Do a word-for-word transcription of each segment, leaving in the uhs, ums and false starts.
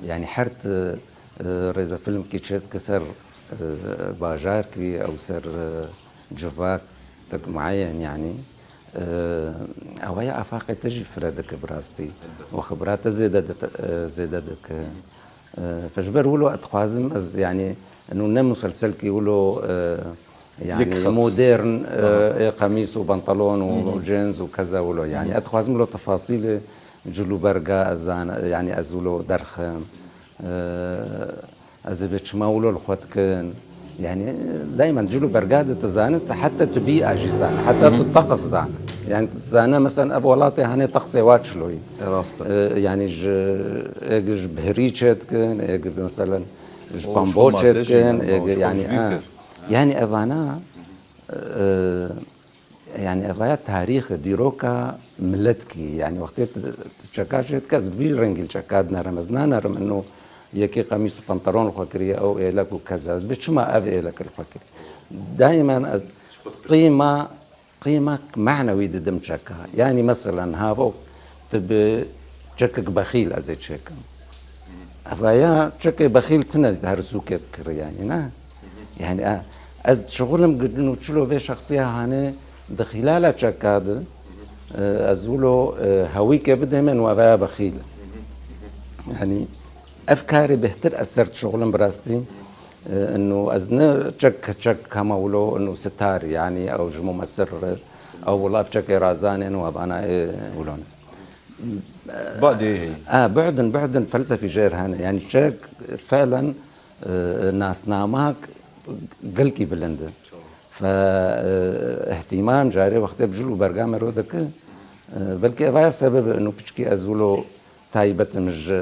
Yani her ti, e, rêzefilmkî çêdike ser, e, bajarkî ew ser, e, civak tek mueyen yani, e, ewa ya afaqê te jî fire dike bi rastî. Û xibra te zêde dite-, e, zêde dike. E, fe ji ber wilo ez dixwazim ez yani eno ne muselselkî wilo, e, yani Yek xet. modern, e, Aha. ê qemîs û pantalon û Hı hı. jeans û keza wilo. Yani Hı hı. ez dixwazim wilo tefasîlê cil û berga ez zana, yani ez wilo derxim. E, ez ê bê çima wilo li xwe dikin. Yani daimen cil û berga de tu zane, tu heta tu bî a jî zane, heta tu teqis zane. Yani tu zane mesela ev welatê hanê teqsê wa çiloyî. E, rast e. E, yani ji, êk ji bihirî çêdikin, êk mesela ji O, pambo çiqo madde jî çêdikin, yani, êk o, çiqo yani, jî ha. Kir. Yani evana, e, yani evaya tarîx, dîroka miletkî. Yani wextê tu, tu çeka çêdike, ez vî rengî li çeka dinerim. Ez nanerim eno yekê qemîs û pantalon li xwe kiriye, ew êlek û keza. Ez bê çima ev êlek li xwe kiriye? Daimen ez qîma, qîma manewî didim çeka. Yani mesela havo tu bi çekek bexîl ez ê çêkim. Evaya çekê bexîl tine her sûkê dikir yani, ne? Yani, e, ez dişixulim gidin û çilo vê şexsiya hanê di xîlala çeka de, e, ez wilo, e, hewîke bidême û evaya bexîl. Yani, ev karê bêhtir ez ser dişixulim bi rastî. E, eno ez ne çek, çek hema wilo, eno sitar, yani, ew ji mumesir, ew wilo ev çekê razanên û evana ê wilo ne. Badê heye. A, bu'din, bu'din felsefî jêr hene. Yani çek felen, e, nasnamak gelkî bilind e. Fe, e, ihtimal carê wextê bi cil û berga me ro dike, e, belkî evaya sebeb e, eno piçkî ez wilo taybet im ji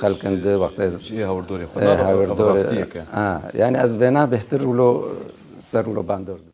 xelkin de wextê ez Ji ê hawirdorê xwe. E, Na, hawirdorê. rastiyeke. A, yani ez vêna bêhtir wilo ser wilo bandor.